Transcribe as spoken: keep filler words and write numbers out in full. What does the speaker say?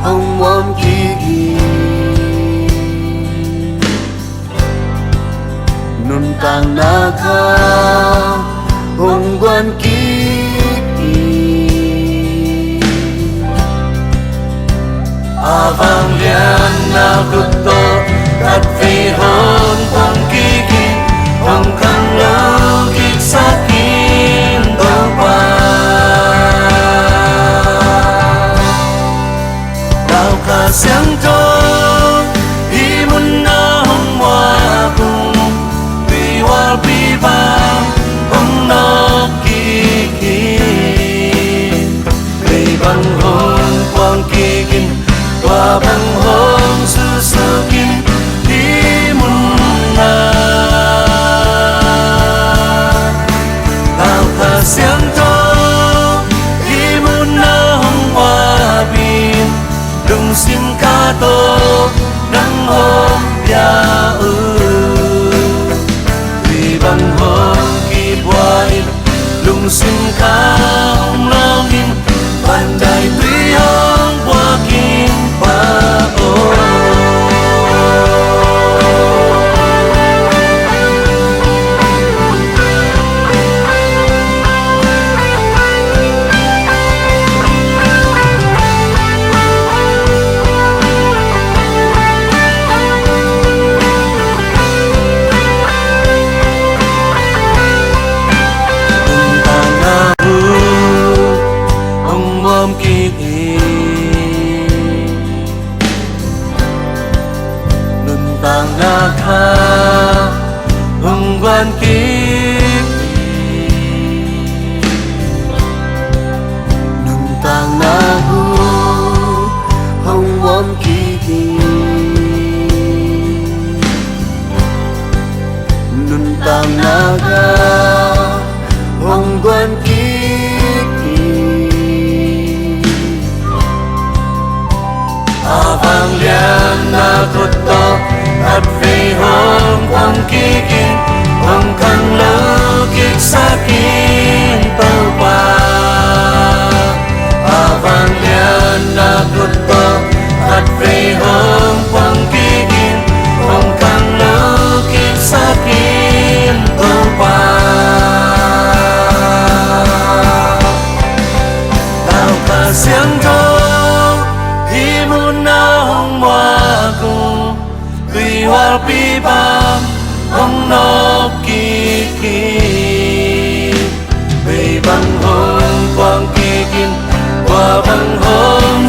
hong om kik hi. Nuntakna kha hong guan kik hi. A vanglian na khut tawh khatvei hong puang kik in, hong khanglo kiksak in Topa. Lau Kha Siangtho hih mun ah hong muak ung, tuihualpi bang hong nawk kik hi. Vei bang hong puang kik in, tua bang hong susuk in hih mun ah. Lau Kha Siangtho hih mun ah hong muak in, lungsim kha tawh nang hong pia uh. Tui bang hong kibua in, lungsim kha hong lawng in, pandai tui hong puak in Pa aw. Nuntakna uh hong muam kik hi. Nuntakna kha hong guan kik hi. Nuntakna uh hong muam kik hi. Nuntakna kha hong guan kik hi. A vanglian na khut tawh khatvei hong puang kik in, hong khanglo kiksak in Topa. A vanglian na khut tawh khatvei hong puang kik in, hong khanglo kiksak in Topa. Lau Kha Siangtho hih mun ah hong muak ung, tuihualpi bang hong nawk kik hi. Vei bang hong puang kik in, tua bang hong